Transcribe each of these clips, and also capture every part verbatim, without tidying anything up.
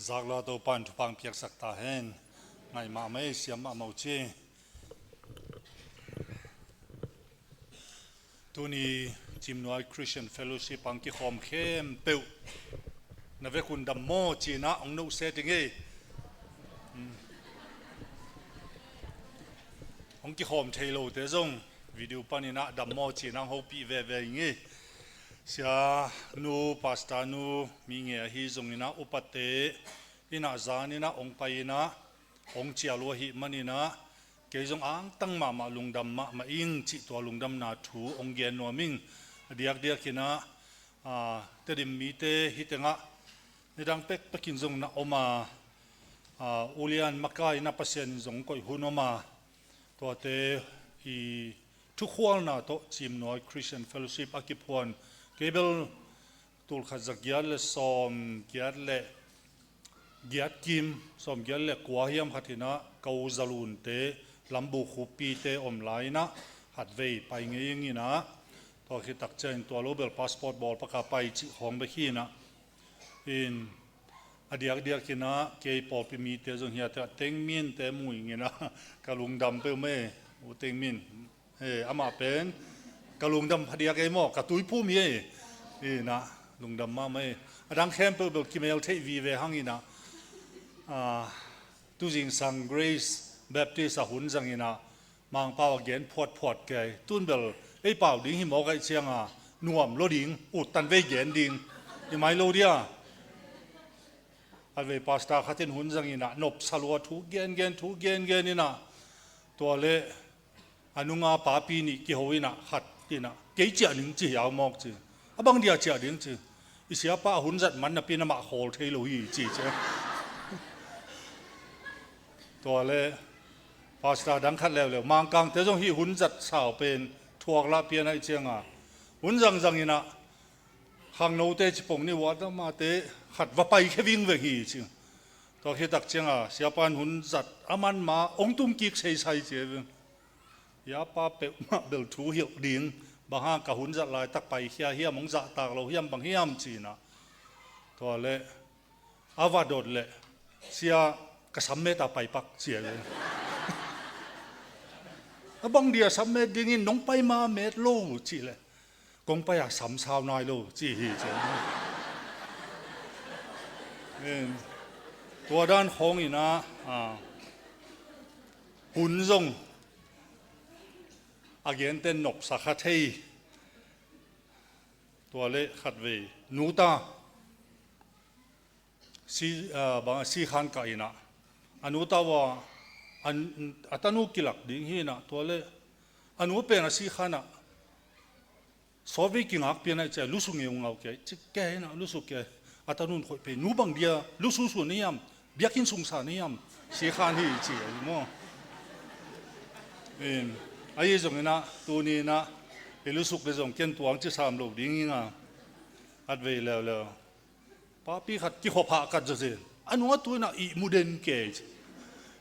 Zak lua Topa in thupha piaksak ta hen. Ngaih mahmah ei, siam mahmah uh ci. Tuni Cimnuai Christian Fellowship ah hong kikhawm khempeuh na vekun dam maw ci-in ah hong nohse ding ei. Hong kikhawm thei lote zong video panin ah dam maw ci-in ah hong hopih veve ing ei. Sia nu, pastor nu, mi nge ahi zongin ah upate in ah zanin ah hong pai in ah hong cial uh ahih manin ah kei zong angtang mahmah lungdam mahmah ing cih tua lungdamna thu hong gen nuam ing. A diakdiakin ah, ah, Tedim mite hih tengah nidang pekpekin zong na om a, ah, ulian makai in ah Pasian in zong koih hun om a, tuate i thukhualna tawh Cimnuai Christian Fellowship a kiphuan, kei bel tulkhat za giat le sawm giat le giat kim, sawm giat le kua hiam khat in ah ka u Zalunte, Lambu Khuppite om lai in ah khatvei pai ngei ing in ah, tua khit tak ciangin tua lo bel passport bawl paka pai cih khawng bek hi in ah. In a diakdiakin ah kei pawlpi mite zong hiate ah Tengminte mu ing in ah ka lungdam peuhmah ei, u Tengmin. Eh, amah pen ka lungdam phadiak ei maw, ka tuiphum hi ei. In ah lungdam mahmah ei. A dang khempeuh bel kimel theih vive hang in ah, ah, tuzingsang Grace Baptist ah hun zang in ah Mangpau a gen phuatphuat kei. Tun bel ei pau ding hi mawk ahih cianga nuam lo ding, ut tan vei gen ding. I mai lo dia. A vei pastor khat in hun zang in ah nopsa lua thu gengen, thu gengen in ah, tua le a nunga papi nih kiho in ah khat in ah, kei ciah ding ci hiau mawk ci. A bang dia ciah ding ci. I siapa a hun zat man napi in amah khawl thei lo hi ci ci. Tua le pastor dang khat leuleu, Mangkangte zong hih hun zat sau pen thuak lah pian ahih cianga hun zangzang in ah khangnote cipong ni uat amate khat va pai khia vingveng hi ci. Tua khit tak cianga siapa in hun zat a man ma hong tum kik seisai ci ei veng. Siapa peuhmah bel thu hilh ding, bang hang ka hun zat laitak paikhia hiam, hong zahtak lo hiam, bang hiam ci in ah. Tua le a va dot le, sia, ka sam met a pai pak ci ei. A bang dia sam met dingin, nong pai ma met lo cih le, kong pai a sam sau nai lo ci hi ci. Tua dan khawng in ah, ah, hun zong a genten nopsa kha thei. Tua le khatvei nuta si, ah, bang, sikhan kah in ah, a nuta uh a, a tanu kilak ding hi in ah, tua le a nu pen a sikhan ah sawtvei kingak pian ahih ciang lusu ngeungau kei, ci kei in ah, lusu kei. A tanun khoih pei, nu bang dia lusu su na hiam, biakinn sungsa na hiam, sikhan hi ci ei maw. Ahi zongin ah tuni in ah i lusuk le zong ken tuang ci sam lo ding ing a, khatvei leuleu papi khat kikhop hah kat zawzen a nung a tu in ah ihmu den kei ci.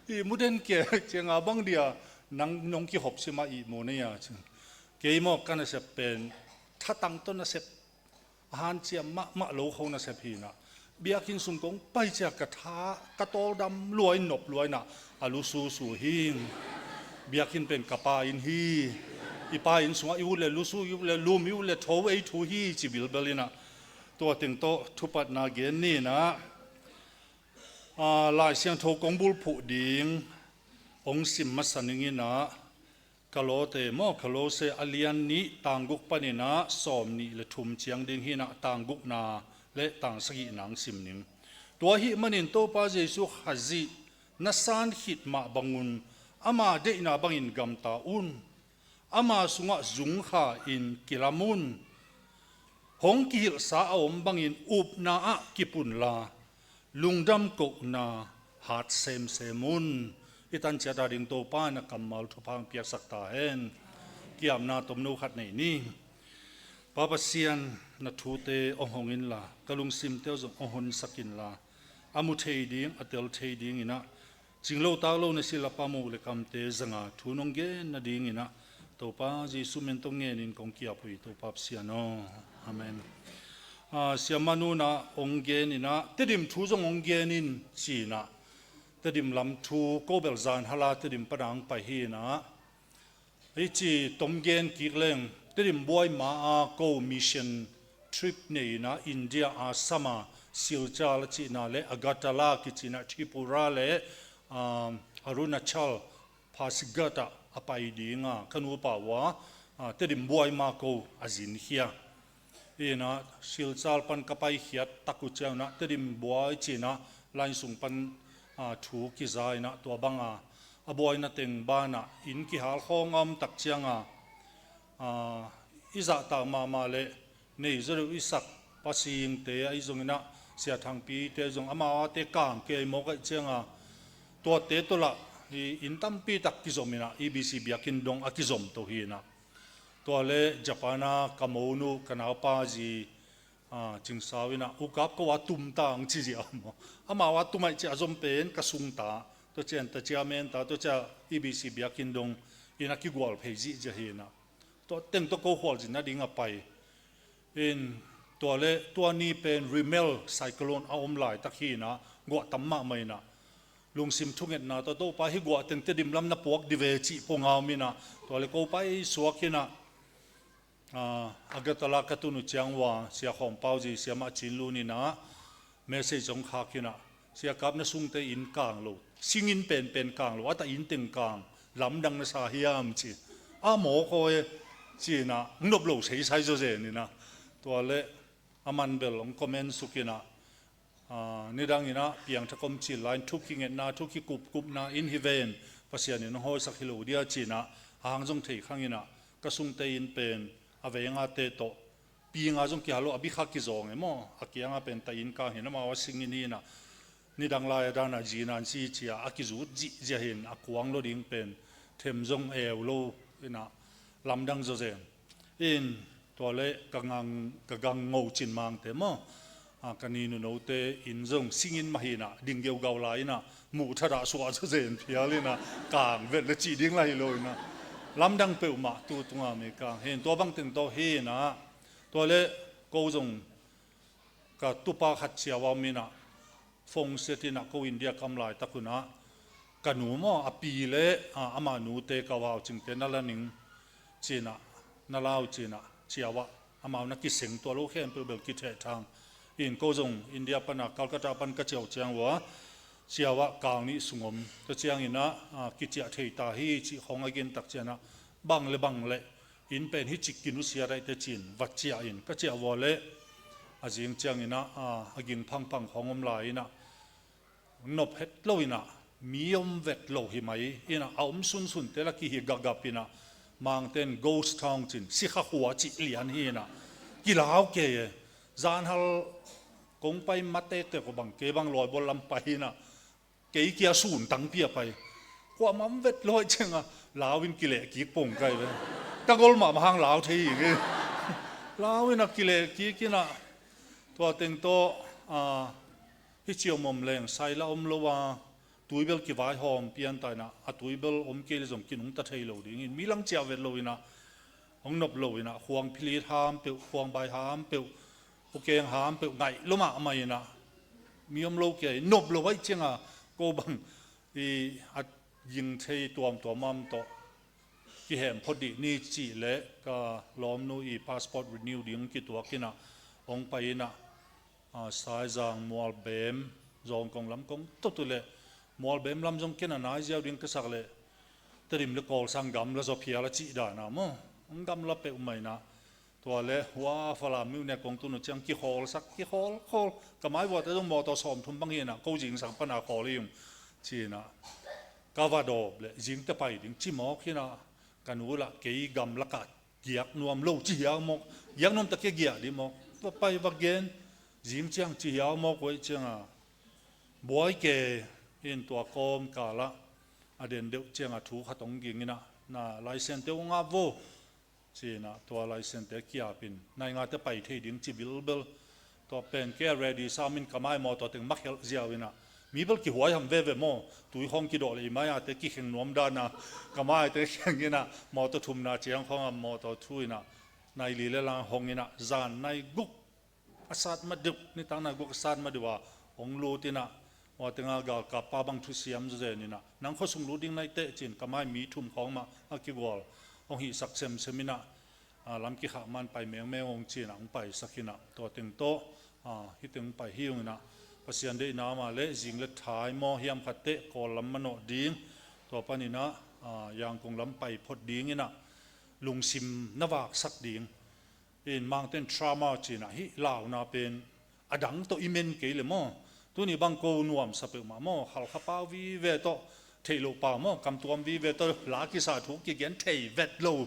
Ihmu den kei cianga bang dia nang nong kikhop sim a ihmu na hia ci. Kei maw ka nasep pen thatang tawh nasep, a hanciam mahmah lo kho nasep hi in ah, biakinn sung kong pai ciang ka tha, ka tawldam lua in, nop lua in ah, a lususu hi. Biakinn pen ka pa inn hi. I pa inn sungah i ut le lusu, i ut le lum, i ut le tho, ei thu hi ci bilbel in ah, tua teng tawh thupatna gen ni in ah, ah, Lai Siangtho kong bulphuh ding hong sim masa ning in ah, Kolose maw, Kolose a lian nih, tang guk panin ah sawm nih le thum ciang ding hi in ah, tang gukna le tang sagihna hong sim ning. Tua ahih manin Topa Jesuh Khazih na san khit mah bangun ama deihna bangin gamta un. Ama sungah zung kha in kilam un. Hong kihilhsa a om bangin upna ah kip unla, lungdam kohna hat semsem un. I tan ciat a ding Topa in a kammal thupha hong piaksak ta hen. Ki-apna tomno khat nei ni. Pa Pasian, na thute hong hong inla, ka lungsimte uh zong hong honsak inla, a mu thei ding, a tel thei ding in ah, cinglo taklo na silapa muh le kamte zanga thu nong gen nading in ah, Topa Jesuh min tawh ngenin kong ki-ap uh hi, Topa Pasian aw. Amen. Ah, Siamah Nuna hong gen inah, Tedim thu zong hong gen in ci inah, Tedim lam thu ko bel zan hala Tedim pana hong pai hi inah. Hei ci tom gen kik leng, Tedim buai ma a ko mission trip nei inah India a Assam a Silchar a cihna le Agartala kici inah Tripura le, ah, Arunachal Pasighat ah a pai dinga ka nupa uh a, ah, Tedim buai ma ko a zin hi a. Inah Silchar pan ka paikhiat tak uh ciang inah Tedim buai ci inah line sung pan, ah, thu kiza inah tua banga a buaina teng banah inn kihal khawng a om tak cianga, ah, i zahtak mahmah le nei zaw deuh i sak Pa Singte ahi zong inah Sia Thangpite zong amau ate kang kei mawk ahih cianga tuate tawh lah i inn tampi tak kizom inah E B C biakinn dong a kizom to hi inah. Tua le Japan a ka monu ka naupa zi, ah, Cingsau inah, U Kap, ko a tum ta ang ci zia maw. Amau a tum ahih ciah a zom pen ka sungta, tua ciang ta ciang menta, tua ciang E B C biakinn dong inah kigual phei zihziah hi inah. Tua teng tawh ko khualzin nading a pai. In tua le tua ni pen Rimel cyclone a om laitak hi inah, guah tam mahmah inah. Lungsim thungetna tawh, Topa, hih guah teng Tedim lam na puak dih ve cih pong a om inah, tua le ko paisuak inah, ah, Agartala ka tun uh ciang uh a Sia Khawm Pau zi Siamah Cin Lun inah message hong khak inah, Sia Kap, na sungte inn kang lo, singinn penpen kang lo, a ta inn teng kang, lamdang na sa hiam ci. A mawk aw e ci inah, nop lo seisai zawzen inah. Tua le a man bel hong comment suk inah, ah, nidang inah piangthak om cil lai in thu kingetna, thu kikupkupna in hi ven, Pasian in hong hawisak hi lo dia ci inah, a hang zong thei khang inah, ka sungte inn pen a vengate tawh pi nga zong kihal lo, a bi kha kizawng e maw, a kianga pen ta inn kang hi inah, amau a singinn hi inah, nidang lai a dana zi nan si cia a kizut zihziah hi inah, a kuang lo ding pen them zong eu lo inah, lamdang zawzen. In tua le ka gang, ka gang ngo cin mangte maw, ah, ka ninu note inn zong singinn mah hi inah, ding geugau lai inah, muh thadah suah zawzen phial inah, kang vet le cih ding lah hi lo inah, lamdang peuhmah tu tunga mi kang hi in, tua bang teng tawh hi inah. Tua le ko zong ka tupa khat Siau a om inah, phone set inah ko India kam laitak un ah, ka nu maw, a pi le, ah, ama nute, ka vau Cingte na la ning ci inah, na lau ci inah, Siau ah amau na kiseng, tua lo khempeuh bel kithehthang. In ko zong India pana Calcutta pan ka ciah uh ciang uh a, Siau ah kang nih sung om, tua ciang inah, ah, kiciah thei ta hi cih khawng a gen tak ciang inah, bang le bang le inn pen hih cik kinusia daih teh ci in va ciah in, ka ciah vua leh a zing ciang inah, a, a ging phangphang khawng om lai inah, nop het lo inah, mi om vet lo hi mai inah, a om sunsunte lah kihi gagap inah, Mangte'n ghost town ci in, sikha khua cih lian hi inah, kilau kei e. Zanhal kong pai ma tektek uh bang, kei bang Lawibual lam pai inah, kei kia sun tangpi a pai. Kuamah om vet lo ahih ciangah lau in kileh kik pong kai ve. Ka gol mahmah hang lau thei hi nge. Lau inah kileh kik inah, tua teng tawh, a, hih ci om om leng sai lah om lo a, tuibel kivaihawm pian ta inah, a tuibel om kei leh zong kinungta thei lo dingin, mi lang ciah vet lo inah, hong nop lo inah, khuang philit ham peuh, khuang bai ham peuh, ukeng ham peuh ngaih lo mahmah inah, mi om lo kei, nop lo ahih ciangah, ko bang i a ging thei tuamtuam om tawh kihem phot dih ni cih leh, ka lawmnu i passport renew ding kituak inah, hong pai inah, a, Saizang, Mualbem, Zawngkong lam kong tut uh leh, Mualbem lam zong ken a nai ziau ding ka sak leh, Tedim le Kawl sang gamla zaw phial a cih dan a maw. Hong gamla peuhmah inah. Tua leh hua Falam myo ne kong tun uh ciang kikhawlsak, kikhawlkhawl. Ka mai vuate zong mawtaw sawmthum bang hi inah, ko zingsang pana khawl hi ung ci inah, ka va dawp leh zingte pai ding ci mawk hi inah, ka nu lah kei gamlakah giak nuam lo ci hiau mawk, giak nuam ta kia giah dih mawk. Va pai va gen, zing ciang ci hiau mawk uh ahih ciangah, buai kei in tua kawmkal ah a den deuh ciangah thu khat hong ging inah, na license te hong ap vo ci inah, tua license te kiap in, nai ngate pai thei ding ci bilbel. Tua pen kei a ready sam in, ka mai mawtaw teng makhelh ziau inah, mi bel kihuai ham veve maw, tui khawng kidawh leh i mai ate kikheng nuam dan a, ka maite kheng inah, mawtaw thumna ciang khawng a mawtaw thu inah, nai li le lang hong inah, zan nai guk a sat ma deuh, nitak nai guk a sat ma deuh a hong lut in ah, tua teng ah galkappa bang thusiam zawzen in ah, nang khuasung lut ding na hi teh ci-in ka mai mi thum khawng mah a kigual hong hihsak semsem in ah, aa, lam kikhah man pai mengmeng ung ci-in ah hong paisak in ah, tua teng tawh, aa, hih teng hong pai hi ung in ah, Pasian deihna mah leh zing le thai maw hiam khat teh Kawl lam manawh ding, tua panin ah, aa, Yangon lam pai phot ding in ah, lungsim na vaksak ding. In Mangten trauma ci-in ah hih launa pen a dang tawh i men kei leh maw, tuni bang ko nuamsa peuhmah maw, Halkha pau vive tawh, theih loh pau maw, kamtuam vive tawh la kisa thu kigen thei vet lo,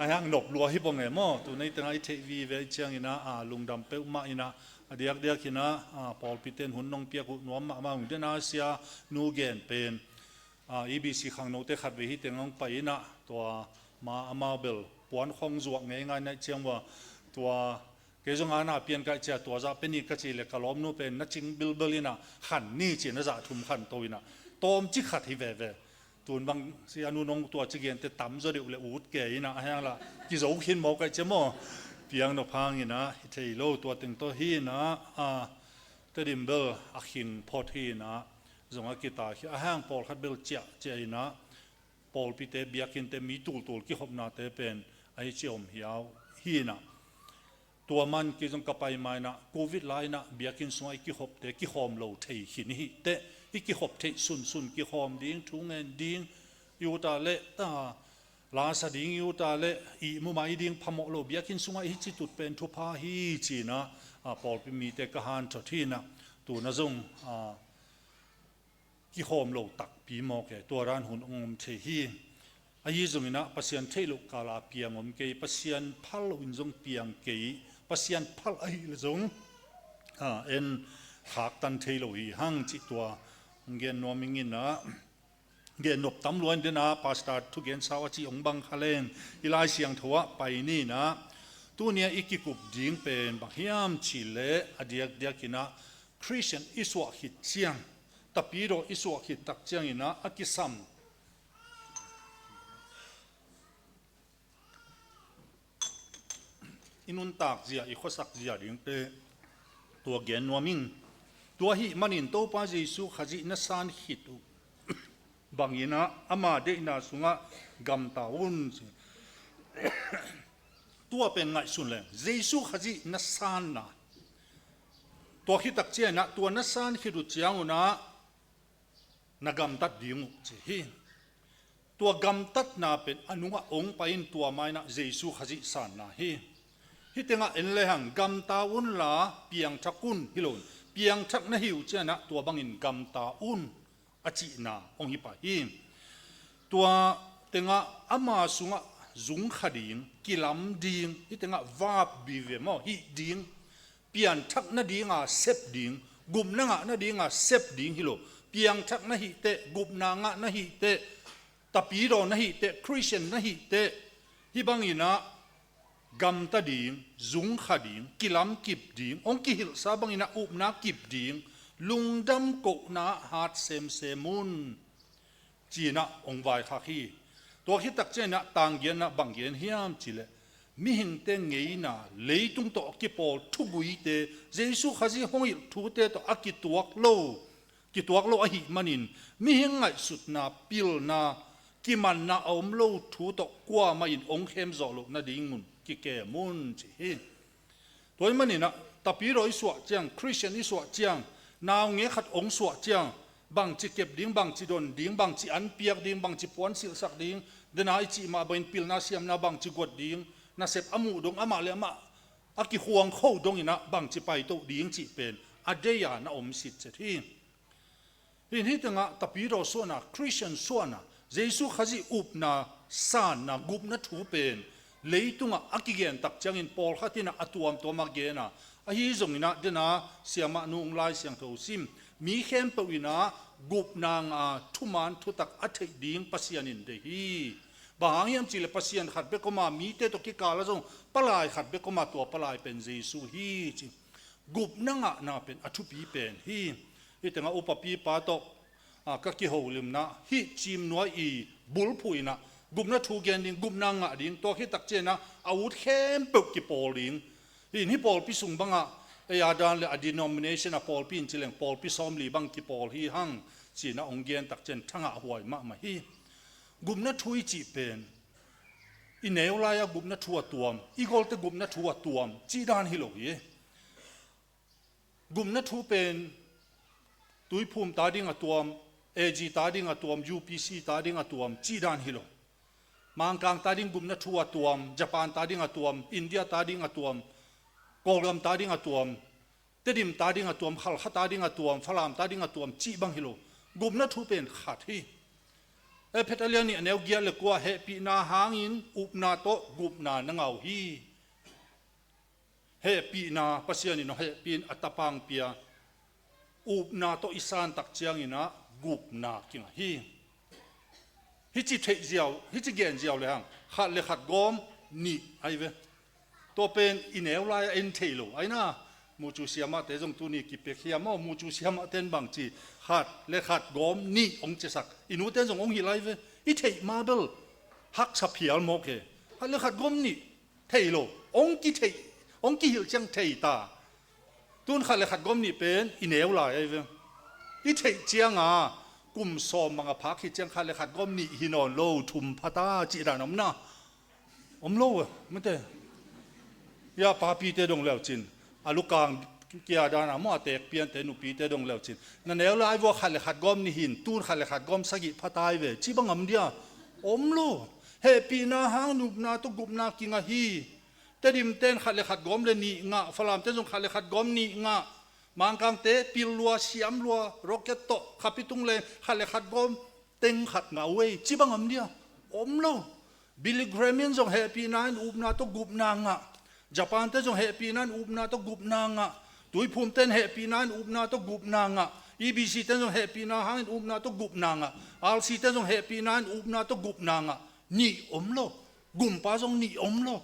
a hiang nop lua hi bang e maw, tu nei teng ah i theih vive ciangin ah, aa, lungdam peuhmah in ah, a diakdiak in ah, aa, pawlpite'n hun nong piak uh nuam mahmah ung. Dena sia nu gen pen, aa, E B C khangnote khatvei hih teng hong pai in ah, tua ma amau bel puan khawng zuak ngeingai na hih ciang ua, tua kei zong a na pian ka hih ciang tua zah pia ni ka cih leh ka lawmnu pen na cing bilbel in ah khan ni ci-in a zah thum khanto in ah, tawmcik khat hi veve. Tun bang sia nu nong tua ci gente tam zaw deuh leh ut kei in ah, a hiang lah kizo khin mawk ka hih ciang maw, piang nop hang in ah hi thei lo. Tua teng tawh hi in ah, aa, Tedim bel a khing phot hi in ah, zong a kita hi a, a hiang pawlkhat bel ciahciah in ah, pawlpite, biakinnte, mi tultul kikhopnate pen ahi ci om hiau hi in ah, tua man kei zong ka pai ma in ah, Covid lai in ah biakinn sungah i kikhopte kikhawm lo thei khin i hih teh, i kikhop theih sunsun, kikhawm ding, thu ngen ding i ut a leh, ta, la sa ding i ut a leh, ihmu mai ding phamawh lo, biakinn sungah i hih ci tut pen thupha hi ci-in ah, aa, pawlpi mite ka hanthot hi in ah, tuna zong, aa, kikhawm lo takpi mawk e, tua dan hun hong om thei hi. Ahi zongin ah Pasian theih loh kal a piang om kei, Pasian phal loin zong piang kei, Pasian phal ahih leh zong, aa, en khaktan thei lo hi hang cih tua hong gen nuam ing in ah, gen nop tam lua in, dena pastor thugen sau a cih hong bang kha leng, i Lai Siangtho ah pai ni in ah, tuni a i kikup ding pen bang hiam cih leh, a diakdiak in ah Khristian i suah khit ciang, Tapidaw i suah khit tak ciangin ah a kisam i nuntak zia, i khuasak zia dingte tua gen nuam ing. Tua ahih manin Topa Jesu Khazih na san khit uh bangin ah ama deihna sungah gamta un ci. Tua pen ngaihsun leng, Jesu Khazih na sanna, tua khit tak ciangin ah tua na san khit uh ciangun ah na gamtat ding uh ci hi. Tua gamtatna pen a nungah hong pai in, tua ma in ah Jesu Khazih sanna hi. Hih tengah en lehang, gamta unla piangthak un hi lo in, piangthak na hi uh ciangin ah tua bangin gamta un a cihna hong hi pah hi. Tua tengah ama sungah zungkha ding, kilam ding, hih tengah verb vive maw, hih ding, pianthak nadinga sep ding, gupna ngah nadinga sep ding hi lo, piangthak na hih teh, gupna ngah na hih teh, Tapidaw na hih teh, Khristian na hih teh, hih bangin ah gamta ding, zungkha ding, kilamkip ding, hong kihilhsa bangin ah upna kip ding, lungdam kohna hat semsem un, ci-in ah hong vaikhak hi. Tua khit tak ciangin ah tang giatna bang gen hiam cih leh, mihingte ngeina, leitung tawh a kipawl thuguite, Jesu Khazih hong hilh thute tawh a kituak lo, kituak lo ahih manin, mihing ngaihsutna, pilna, kimanna a om lo thu tawh kuamah in hong khemzawh loh nadingun kikem un ci hi. Tua ahih manin ah, Tapidaw i suah ciang, Khristian i suah ciang, naungek khat hong suah ciang, bangci kep ding, bangci don ding, bangci an piak ding, bangci puan silhsak ding, dena i cih mah bangin pilna siamna bangci guat ding, nasep a muh dong, amah le amah a kikhuang kho dongin ah bangci paito ding cih pen a dei a na om sitset hi. Hih, hih tengah Tapidaw suahna, Khristian suahna, Jesu Khazih upna, sanna, gupna thu pen leitungah a kigen tak ciangin pawlkhat in ah a tuamtuam a gen a, ahi zongin ah dena siamah nung Lai Siangtho sim, mi khempeuh in ah gupna ngah a, thuman thutak a theih ding Pasian in deih hi. Bang hang hiam cih leh Pasian khat bek om a, mite tawh kikal ah zong palai khat bek om a, tua palai pen Jesu hi ci. Gupna ngahna pen a thupi pen hi. Hih tengah upapipa tawh, a, ka kiholimna, hih Ciimnuai i bulphuh in ah gupna thu gen ding, gupna ngah ding, tua khit tak ciangin ah a ut khempeuh kipawl ding. Hih, hih pawlpi sung bangah Ei a dan le a denomination a pawlpi in ci leng pawlpi sawmli bang kipawl hi hang, ci-in a hong gen tak ciang thangah huai mahmah hi. Gupna thu i cih pen i neu lai-a gupna thu a tuam, i golte gupna thu a tuam cih dan hi lo hi. Gupna thu pen Tuiphum ta ding a tuam, A G ta ding a tuam, U P C ta ding a tuam cih dan hi lo. Mangkang ta ding gupna thu a tuam, Japan ta ding a tuam, India ta ding a tuam, Kawlgam ta ding a tuam, Tedim ta ding a tuam, Khalkha ta ding a tuam, Falam ta ding a tuam cih bang hi lo. Gupna thu pen khat hi. Efesa a lian nih a neu giat le kua, hehpihna hangin upna tawh gupna na ngah uh hi. Hehpihna, Pasian in hong hehpih in a tapa hong pia, upna tawh i san tak ciangin ah gupna kingah hi. Hici theih ziau, hici gen ziau le hang, khat le khat gawm nih ahi ve. Tua pen i neu lai-ah en thei lo ahi na. Mucu siamahte zong tuni kipek hiam aw, mucu siamahte in bang ci, khat le khat gawm nih hong cisak. I nute in zong hong hilh ahi ve. I theih ma bel haksa phial mawk hi. Khat le khat gawm nih thei lo, hong kitheih, hong kihilh ciang thei ta. Tun khat le khat gawm nih pen i neu lai ahi ve. I theih cianga kum sawm bang a phak hi ciang khat le khat gawm nih hi nawn lo, thum pha ta cih dan om na. Om lo, mate. Ya papite dong leucin, a lukang kia dana maw, a teek piante nupite dong leucin, na neu lai vua khat le khat gawm nih hi in, tun khat le khat gawm sagih pha ta ahi ve, ci bang om dia? Om lo. Hehpihna hang upna tawh gupna kingah hi. Tedimte in khat le khat gawm le nih ngah, Falamte zong khat le khat gawm nih ngah. Mangkangte pil lua, siam lua, rocket tawh khapi tung le khat le khat gawm teng khat ngah uh ei, ci bang om dia? Om lo. Billy Graham in zong hehpihna in upna tawh gupna ngah. Japan-te zong hehpihna in upna tawh gupna ngah. Tuiphumte in hehpihna in upna tawh gupna ngah. E B C-te zong hehpihna hangin upna tawh gupna ngah. R C-te zong hehpihna in upna tawh gupna ngah. Nih om lo. Gumpa zong nih om lo.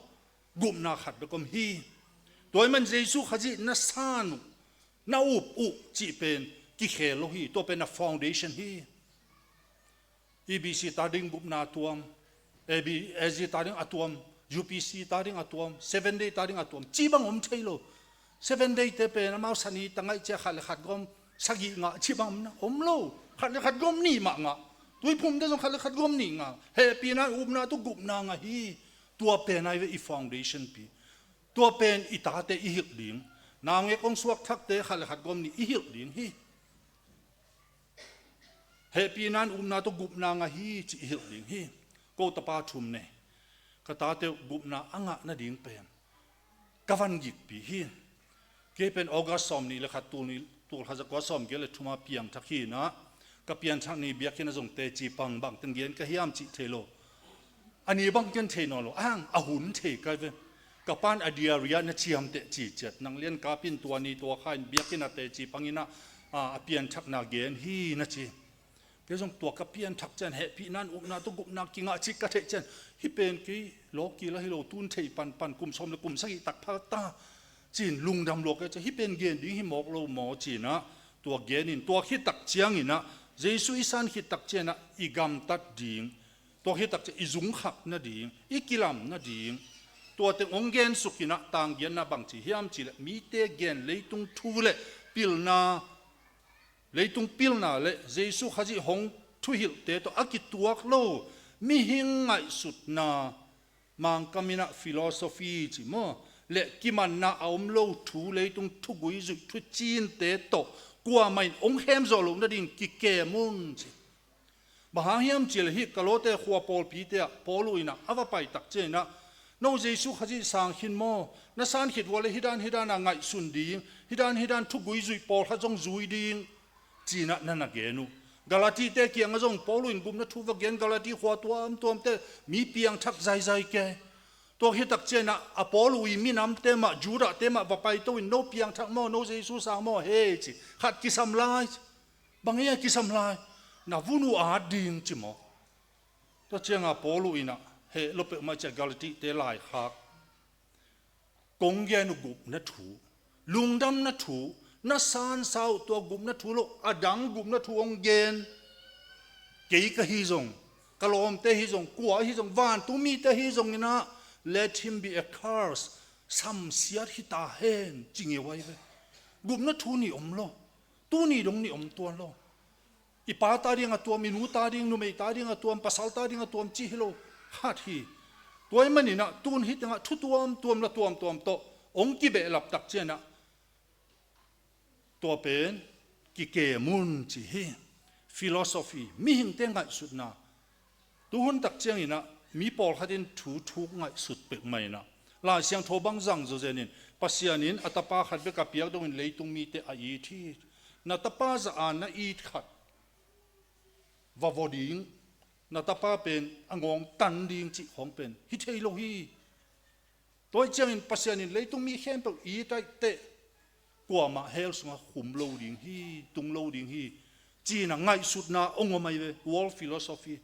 Gupna khat bek om hi. Tua ahih man Jesu Khazih na san uh, na up uh cih pen kikhel lo hi. Tua pen a foundation hi. E B C ta ding gupna a tuam, A B, A G ta ding a tuam, U P C ta ding a tuam, Seven Day ta ding a tuam, ci bang om thei lo. Seven Day-te pen amau sani ta ngaih ciah khat le khat gawm sagih ngah ci bang om na? Om lo. Khat le khat gawm nih mah ngah. Tuiphumte zong khat le khat gawm nih ngah. Hehpihna in upna tawh gupna ngah hi. Tua pen ahi ve i foundation pi. Tua pen i tate i hilh ding. Naungek hong suak thakte khat le khat gawm nih i hilh ding hi. Hehpihna in upna tawh gupna ngah hi cih i hilh ding hi. Ko tapa thum nei. Ka tate uh gupna a ngah nading pen ka van gikpi hi. Kei pen August sawm nih le khat, tul nih, tul khat za kua sawm giat le thum a piangthak hi-in ah, ka pianthak ni biakinn ah zong teci pang, bang teng gen ka hiam cih thei lo. A ni bang ken thei nawn lo, a hang a hun thei ka hi ve. Ka pa'n a diary ah na ciamteh ci ciat, nang lian kap in tua ni tua kha in biakinn ah teci pang in ah, a, a pianthakna gen hi na ci. Kei zong tua ka pianthak ciang hehpihna in upna tawh gupna kingah cih ka theih ciang, hih pen kei lawkil ahi lo, tun thei panpan, kum sawm le kum sagih tak pha ta, ci-in lungdam lua kei ciang, hih pen gen ding hi mawk lo maw ci-in ah, tua gen in, tua khit tak ciangin ah, Jesu i san khit tak ciangin ah i gamtat ding, tua khit tak ciang i zungkhak nading, i kilam nading, tua teng hong gensuk in ah, tang giatna bang ci hiam cih leh, mite gen leitung thu le pilna, leitung pilna le Jesu Khazih hong thuhilhte tawh a kituak lo mihing ngaihsutna, Mangkam in ah philosophy ci maw, le kimanna a om lo thu, leitung thugui zuih thucinte tawh kuamah in hong khemzawh loh nading kikem un ci. Bang hang hiam cih leh hih Kolose khua pawlpite ah Paul uh in ah a va pai tak ciangin ah, no Jesu Khazih sang khin maw, na san khit uh leh hih dan hih dan a ngaihsun ding, hih dan hih dan thugui zuih pawlkhat zong zui ding, ci-in ah na na gen uh. Galatite kiangah zong Paul uh in gupna thu va gen, Galati khua tuamtuamte mi piangthak zaizai kei. Tua khit tak ciangin ah, a Paul uh i minamte mah, Judahte mah va paito in, no piangthak maw, no Jesu sang maw, hei ci, khat kisam lai ci. Bang hia kisam lai? Na vun uh at ding ci maw. Tua ciangah Paul uh in ah, heh lo peuhmah ciah Galatite laikhak. Kong gen uh gupna thu, lungdamna thu, na sansa uh tua gupna thu lo, a dang gupna thu hong gen. Kei ka hi zong, ka lawmte hi zong, kua hi zong, vantung mite hi zongin ah, let him be accursed, samsiat hi ta hen, ci ngei uh ahi ve. Gupna thu nih om lo. Tuni dong nih om tuan lo. I pa ta ding a tuam, i nu ta ding, numei ta ding a tuam, pasal ta ding a tuam cih hi lo. Khat hi. Tua ahih manin ah tun hih tengah thu tuamtuam la tuamtuam tawh hong kibehlap tak ciangin ah tua pen kikem un ci hi. Philosophy, mihingte ngaihsutna. Tuhun tak ciangin ah mi pawlkhat in thu thuk ngaihsut pek mah in ah Lai Siangtho bang zang zawzen in, Pasian in a tapa khat bek a piak dongin leitung mite a it hi. Na tapa zah a na it khat va vua ding, na tapa pen a ngawng tan ding cih khawng pen hi thei lo hi. Tua ahih ciangin Pasian in leitung mi khempeuh it ahih teh kuamah hell sungah khum lo ding hi, tung lo ding hi, ci-in ah ngaihsutna hong om ahi ve, world philosophy.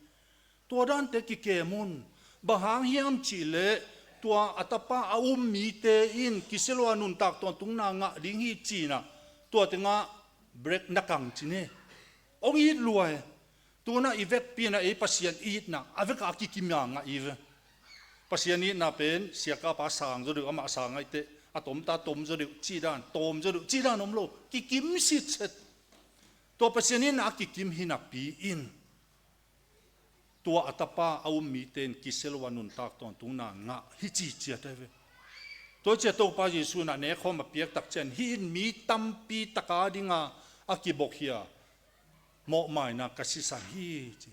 Tua dante kikem un. Bang hang hiam cih leh tua a tapa a um mite in kisia lo a nuntak tawntungna ngah ding hi, ci-in ah tua tengah break na kang ci ne. Hong it lua e. Tu-in ah i vekpi-in ah ei Pasian itna a vekpi-a kikim a ngah hi ve. Pasian itna pen siakapa sang zaw deuh, amah sang ahih teh a tomte a tom zaw deuh cih dan, tawm zaw deuh cih dan om lo, kikim sitset. Tua Pasian itna a kikim hi napi in tua a tapa a um mite in kisia lo a nuntak tawntungna ngah hi, ci ciat ahi ve. Tua ciang Topa Jesuh in ah nekkhawm a piak tak ciang, hih in mi tampi tak a ding a a kibawk hi a, mawhmaina ka sisan hi, ci.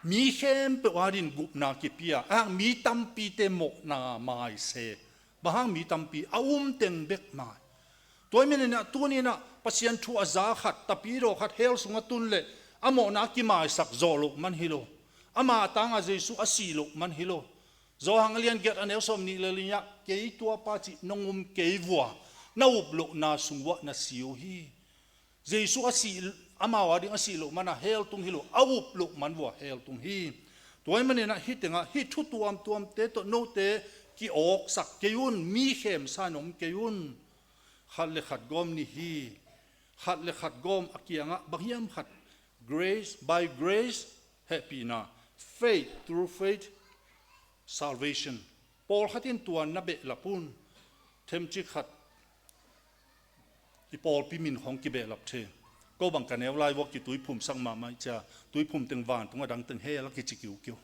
Mi khempeuh a dingin gupna kipia, a, mi tampite mawhna mai se. Bang hang mi tampi? A um teng bek mai. Tua ahih manin ah tuni-in ah Pasian thu a za khat, tapidaw khat hell sungah tun leh a mawhna a kimaisak zawh loh man hi lo. Ama tangah Jesuh a sih loh man hi lo. Johan a lian giat a neu sawmnih le li-ah, kei tuapa cih nong um kei vua, na up lohna sung uah na si uh hi. Jesuh a sih, amau a ding a sih loh man a hell tung hi lo, a up loh man vua hell tung hi. Tua ahih manin ah hih tengah hih thu tuamtuamte tawh note ki-awksak kei un, mi khemsa in om kei un. Khat le khat gawm ni hi. Khat le khat gawm a kiangah bang hiam khat, grace, by grace, hehpihna, faith, through faith, salvation. Pawlkhat in tua na behlap un. Themcik khat i pawlpi min khawng kibehlap thei. Ko bang ka neu lai vua kituiphumsak mahmah ih cia, tuiphum teng vantung, a dang teng hell a kici kiukiu.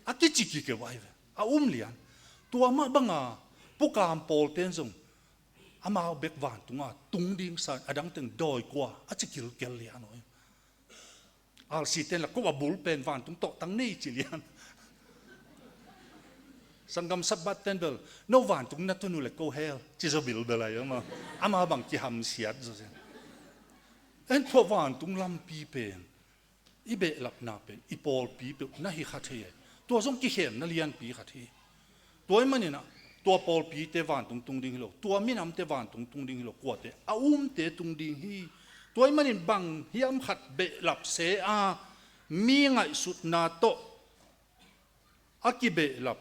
A kici kiukiu ahi ve. A um lian. Tua mah banga Pu Kam pawlten zong amau bek vantungah tung ding sa, a dang teng dawi kua a ci kilkel lian uh. R C ten la ko a bul pen vantung tawhtang nei ci lian. Sanggam Sabbath ten bel, no vantung na tun uh le ko hell, ci zaw bilbel ahi ama. Ama bang kihamsiat zaw zen. En tua vantung lampi pen, i behlapna pen, i pawlpi peuh na hi kha thei e. Tua zong kikhemna lianpi khat hi. Tua ahih manin ah, tua pawlpite vantung tung ding hi lo, tua minamte vantung tung ding hi lo, kuate, a umte tung ding hi. Tua ahih manin bang hiam khat behlap se a, mi ngaihsutna tawh a kibehlap,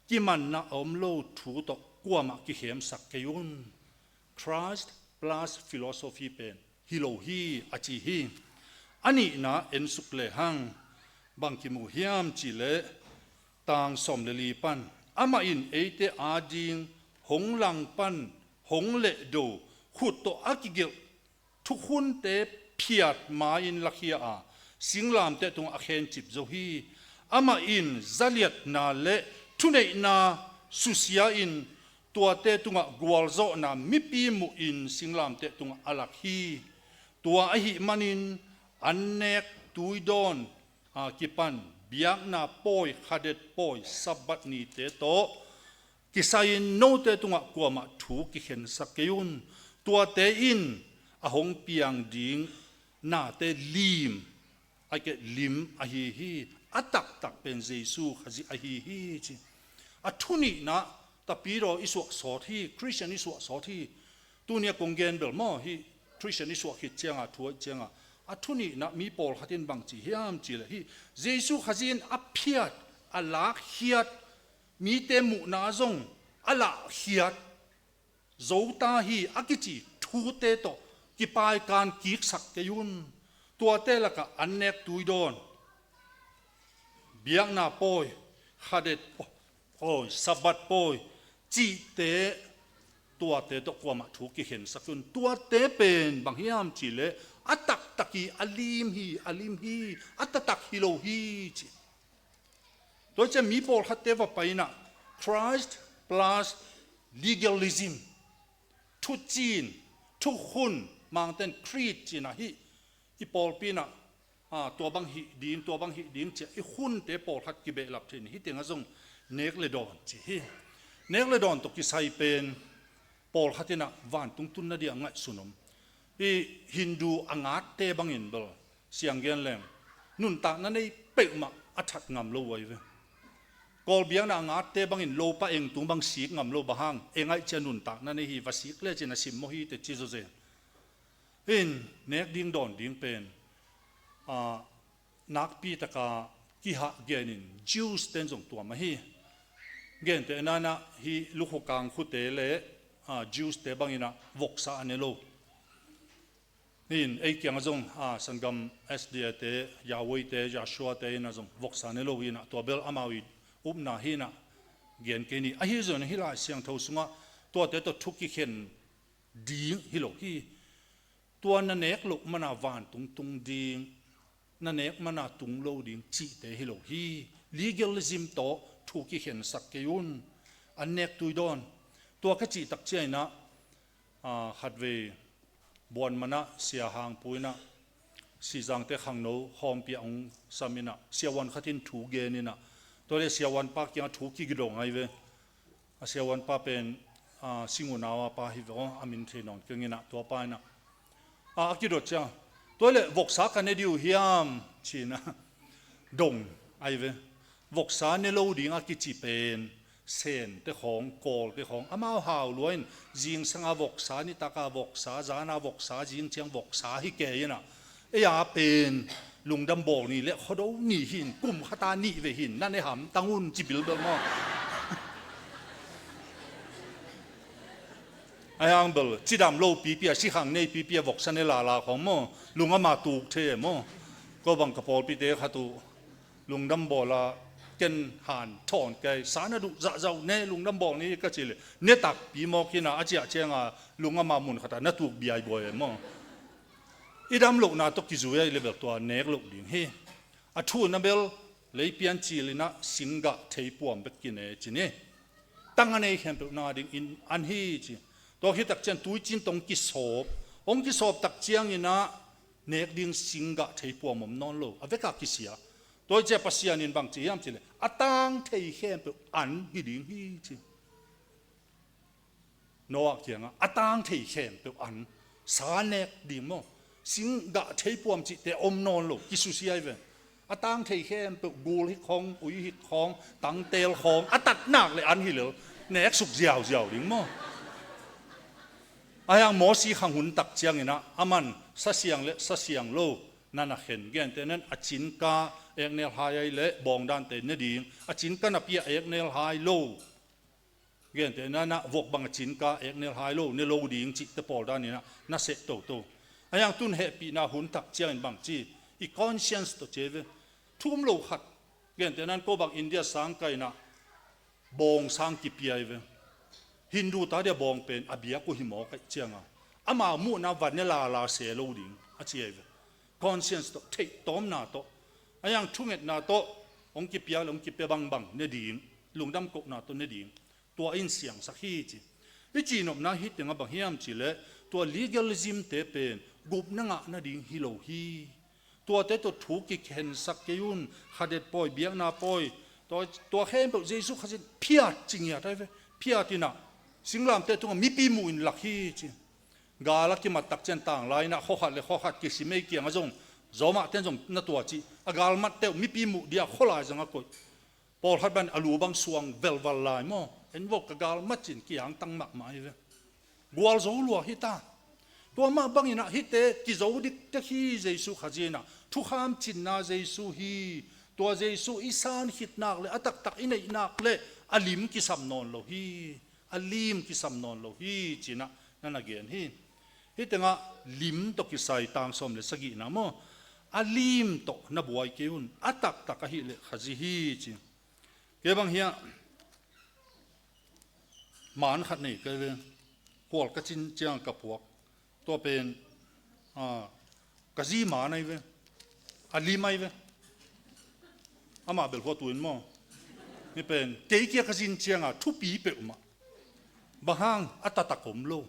kimanna a om lo thu tawh kuamah kikhemsak kei un. Christ plus philosophy pen hi lo hi, a ci hi. A nihna en suk lehang bang kimu hiam cih leh, tang sawm le li pan, amah in eite ading hong langpan, hong lehdo, khut tawh a kigelh thukhunte phiat ma-in lakhia a, singlamteh tungah a khencip zo hi. Amah in zaliatna le thuneihna susia-in tuate tungah gualzawhna mipi muhin singlamteh tungah a lak hi. Tua ahih manin annek tuidawn a kipan biakna pawi, khadet pawi, Sabbath nite tawh kisai-in note tungah kuamah thu kikhensak kei un. Tuate in a hong piang ding nate lim, a keh lim ahi hi. A taktak pen Jesu Khazih ahi hi, ci. A thu nihna, tapidaw i suah sawt hi, Christian i suah sawt hi. Tuni a kong gen bel maw, hih Christian i suah khit cianga, thu a ih cianga, a thu nihna mi pawlkhat in bang ci hiam cih leh, hih Jesu Khazih in a phiat, a lakkhiat, mite muhna zong a lahkhiat zo ta hi, a kici thute tawh kipaikan kiksak kei un. Tuate lakah annek tuidawn, biakna pawi, khadet pawi, Sabbath pawi cihte Tuate tawh kuamah thu kikhensak un. Tuate pen bang hiam cih leh a taktak hi, a lim hi, a lim hi, a taktak hi lo hi ci. Tua ciang mi pawlkhatte va pai inah Christ plus legalism, thucin, thukhun, Mangten creed ci-in ah hih i pawlpi inah, a, tua bang hih ding, tua bang hih ding ci-a i khunte pawlkhat kibehlap thei in, hih tengah zong nek le dawn ci hi. Nek le dawn tawh kisai pen pawlkhat inah vantung tun nading a ngaihsun om. I Hindu a ngatte bangin bel siang gen leng nuntakna nei peuhmah a that ngam lo uh ahi ve. Kawl biakna a ngatte bangin lopa eng tung bang sik ngam lo, bang hang, eng aih ciang nuntakna nei hi, va sik le cin a simmawh hi teh ci zawzen. In nek ding dawn ding pen, a, nakpi taka kihah genin Jews ten zong tua mah hi. Gentehna inah hih lukhukang khute le, a, Jews te bang inah voksa a ne lo. In ei kiangah zong, a, sanggam S D A te, Yahweh te, Yahshua te inah zong voksa ne lo inah tua bel amau i upna hi inah gen kei ni. Ahi zongin hih Lai Siangtho sungah tuate tawh thu kikhen ding hi lo hi. Tua na nek loh mana vantung tung ding, na nek mana tung lo ding cihte hi lo hi. Legalism tawh thu kikhensak kei un. An nek tui dawn. Tua ka cih tak ciang inah, a, khatvei buan manah Sia Hang Pu inah Sizangte khangno khawmpi ah hong sam inah siavuan khat in thu gen inah, tua le siavuan pa kiangah thu kidong ahi ve. A siavuan pa pen, a, Sing unau a pa hi ve aw, a min thei nawn keng inah tua pa inah, a, a kidot ciang, tua le voksa ka ne ding uh hiam ci inah dong ahi ve. Voksa ne lo ding a kici pen Sente khawng, Kawlte khawng, amau hau lua in, zingsanga voksa, nitaka voksa, zana voksa, zingciang voksa hi kei inah, ei a pen lungdam bawl ni le Khuado ni hin, kum khata nih vei hin na ne hamtang un ci bilbel maw? Ahi hang bel cidam lo pipi a, sikhang nei pipi a voksa ne lala khawng maw, lungdam a tuk thei e maw? Ko bang ka pawlpite khat uh lungdam bawl a, ken han thawn kei, sa na duh zahzah uh ne, lungdam bawl ni ka cih leh ne takpi mawk inah a ciah cianga lungdam a mun khatah na tuk biaibuai e maw? I dam lohna tawh kizui ahi le bel tua nek loh ding hi. A thu na bel leipian cil inah singgah theipuam bek kine ci ni. Tang a nei khempeuh nading in an hi ci. Tua khit tak ciang tuicin tawh hong kisawp, hong kisawp tak ciang inah nek ding singgah theipuam om nawn lo, a vekah kisia. Tua hi ciah Pasian in bang ci hiam cih leh a tang thei khempeuh an hi ding hi ci. Noah kiangah a tang thei khempeuh an, sa nek ding maw, singgah theipuam cihte om nawn lo, kisusia hi ve. A tang thei khempeuh gul hi khawng, ui hi khawng, tangtel khawng, a tatnak le an hi lel, nek suk ziauziau ding maw? Ahi hang Mosi khang hun tak ciang inah aman sa siang le sa siang lo na na khen. Gentehna in a cinka eknel hai ahi leh bawngdante ne ding, a cinka napi a eknel hai lo, gentehna inah vuak bang a cinka eknel hai lo ne lo ding cihte pawl dan inah na seh toto. Ahi hang tun hehpihna hun tak ciangin bang ci, i conscience tawh ci ve. Thu um lo khat, gentehna in ko bang India sang ka inah bawng sang kipia hi ve. Hindu ta dia bawng pen a biak uh hi mawk ahih cianga amau muhna va ne lala se lo ding a ci ahi ve. Conscience tawh, theihtawmna tawh, ahi hang thungetna tawh hong kipia le hong kipia bangbang ne ding, lungdam kohna tawh ne ding, tua in siangsak hi ci. I cihnopna hih tengah bang hiam cih leh tua legalism te pen gupna ngah nading hi lo hi. Tuate tawh thu kikhensak kei un, khadet pawi, biakna pawi, tua, tua khempeuh Jesu Khazih in phiat ci ngiat ahi ve, phiat inah singlamteh tungah mipi muh in lak hi ci. Gal a kimat tak ciang tanglai inah khuakhat le khuakhat kisim, ei kiangah zong, Zawmah ten zong na tua cih, a galmatte uh mipi muh dia khualai zangah koih. Pawlkhat bang a lu bang suang velval lai maw? En vok ka galmat cin kiangtang mahmah hi ve. Gualzo lua hi ta. Tua mah bang inah hihte kizo diktek hi, Jesu Khazih inah thukham cinna Jesu hi. Tua Jesu i san khit nak le a taktak i neih nak le a lim kisam nawn lo hi. A lim kisam nawn lo hi ci inah na na gen hi. Hih tengah lim tawh kisai tang sawm le sagihna maw? A lim tawh na buai kei un, a taktak ahih leh Khazih hi ci. Kei bang hiah man khat nei ka hi ve. Khual ka cin ciang ka phuak. Tua pen, ah, ka zi man ahi ve. A lim ahi ve. Amah bel khua tuin maw. Hih pen, kei kia ka zin cianga, thupi peuhmah. Bang hang, a taktak om lo.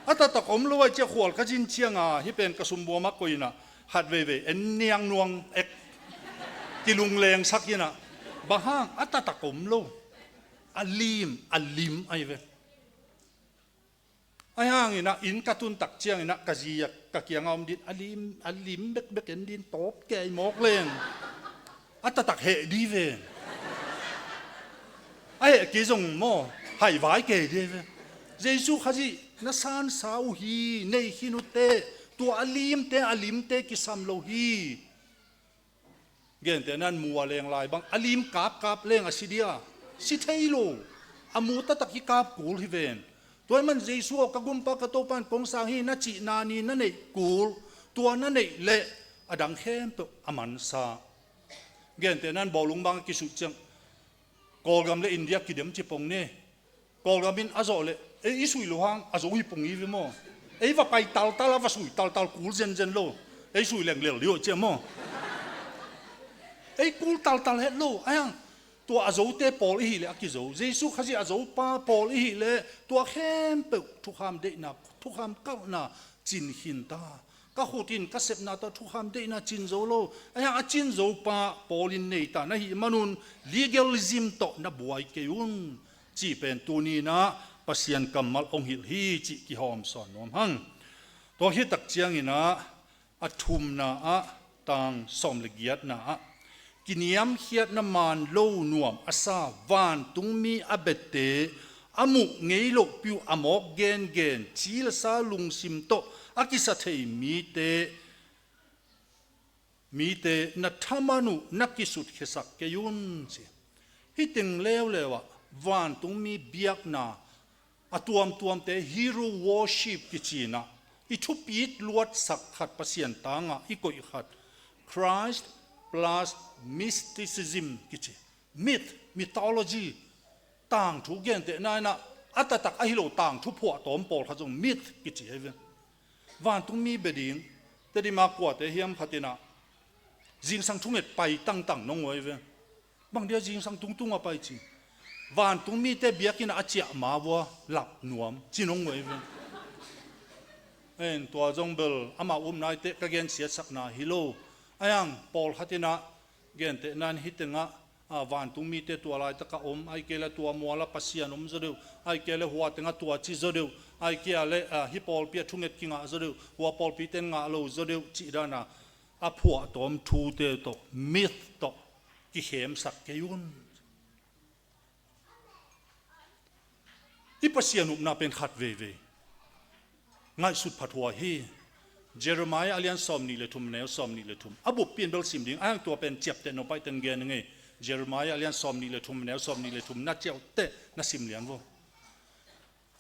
A taktak om lo ahi ciah khual ka zin cianga, hih pen ka sumbuam a koih inah, hat veivei, en niang nuang ek. Kilungleng sak inah. Bang hang, a taktak om lo. A lim, a lim ahi ve. Ahi hanginah inn ka tuntak cianginah ka zi a ka kiangah om din, a lim, a lim bekbek en din, tawp kei mawk leng. A taktak heh di ve. A heh kei zong maw, haivai kei di ve. Jesu Khazih na sansa uh hi, nei khin uh teh, tua a limte, a limte kisam lo hi. Gentehna in mu a leng lai bang, a lim kapkap leng a si dia, si thei lo. A mu taktak hi kap kul hi ven. Tua ahih man Jesu aw, ka gumpa ka Topa in kong sang hi, na cihna ni na neih kul. Tua na neih leh a dang khempeuh a mansa. Gentehna in bawlung bang a kisuih ciang, Kawlgam le India kidem ci pong ni. Kawlgam in a zawh leh, ei i suih loh hang a zo hi pong hi ve maw. Ei va pai taltal a, va suih taltal, kul zenzen lo. Ei suih leng lel dih uh ciah maw. Ei kul taltal het lo. Ahi hang, tua a zote pawl i hih leh a kizo. Jesu Khazih a zopa pawl i hih leh tua khempeuh thukham deihna, thukham kalhna cin khin ta. Ka khut in ka sepna tawh thukham deihna cin zo lo. Ahi hang a cin zopa pawl in nei ta na hih manun legalism tawh na buai kei un. Cih pen tuni inah Pasian kammal hong hilh hi cih kihawm sawn nuam hang. Tua khit tak cianginah a thumna ah, tang sawm le giatna ah, kiniamkhiatna man lo nuam a sa vantungmi a biate a muh ngei lohpi uh a mawk gengen, ci le sa lungsim tawh a kisa thei mite, mite na thaman uh na kisutkhiasak kei un ci. Hih teng leuleu ah vantungmi biakna a tuamtuamte hero worship kici inah i thupit luatsak khat Pasian tangah i koih khat, Christ plus mysticism kici. Myth, mythology, tangthu gentehna inah a taktak ahi lo tangthu phuahtawm pawlkhat zong myth kici ahi ve. Vantungmi bia ding, Tedim a kuate hiam khat inah zingsang thunget pai tangtang nong uh ahi ve. Bang dia zingsang tungtung a pai ci. Vantungmite biakinn ah a ciah ma vua lap nuam ci nong uh ahi ve. En, tua zong bel amah upna aite ka gensiatsakna hi lo. Ahi hang pawlkhat inah gentehna in hih tengah, a, vantungmite tua laitak a om, ahih kei leh tua mual ah Pasian om zaw deuh, ahih kei leh hua tengah tua ci zaw deuh, ahih kei leh, a, hih pawlpi ah thunget kingah zaw deuh, hua pawlpite in ngah lo zaw deuh cih dana a phuahtawm thute tawh, myth tawh kikhemsak kei un. I Pasian upna pen khat veivei ngaihsut phathuai hi. Jeremiah a lian sawm nih le thum, neu sawm nih le thum. A buppi in bel sim ding, ahi hang tua pen ciapteh nop ahih teh gen ing ei. Jeremiah a lian sawm nih le thum, neu sawm nih le thum na ciah uh teh na sim lian vo.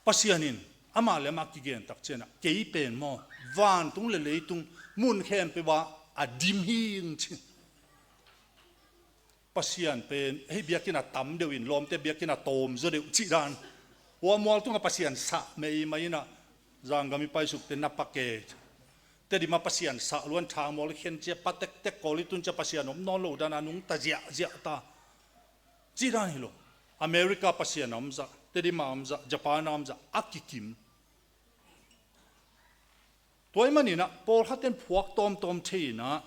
Pasian in amah le amah kigen tak ciangah, kei pen maw, vantung le leitung mun khempeuh ah a dim hi ing ci. Pasian pen hih biakinn ah tam deuh in, lawmte biakinn ah tawm zaw deuh cih dan. Hua mual tungah Pasian sah meimai inah, Zanggam i paisukte na pake. Tedim ah Pasian sah luan, Thangmual i khen ciah, pa tektek Kawl i tun ciah Pasian om nawn lo dana nungta ziahziah ta. Cih dan hi lo. America Pasian a om zah, Tedim a om zah, Japan a om zah, a kikim. Tua ahih maninah pawlkhat ten phuak tawmtawm thei inah,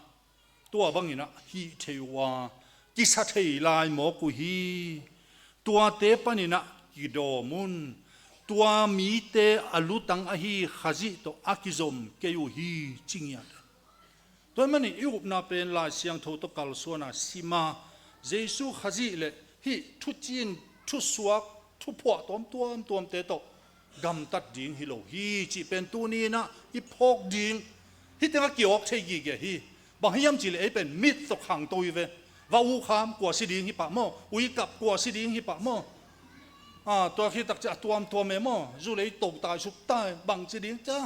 tua banginah hih thei uh a, kisa thei lai mawk uh hi. Tuate paninah kidawm un. Tua mite a lutang ahi Khazih tawh a kizom kei uh hi, ci ngiat. Tua ahih manin i upna pen Lai Siangtho tawh kalsuana sima, Jesu Khazih le hih thucin, thusuak, thuphuah tawm tuamtuamte tawh gamtat ding hi lo hi cih pen tuni inah i phawk ding. Hih tengah kiawk thei gige hi. Bang hiam cihleh ei pen mit tawh khangto hi ve. Va ukham kua si ding hi pah maw? Uikap kua si ding hi pah maw? A, tua khit tak ciah a tuamtuam e maw? Zu lei to taisuk tai bang ci ding ciah.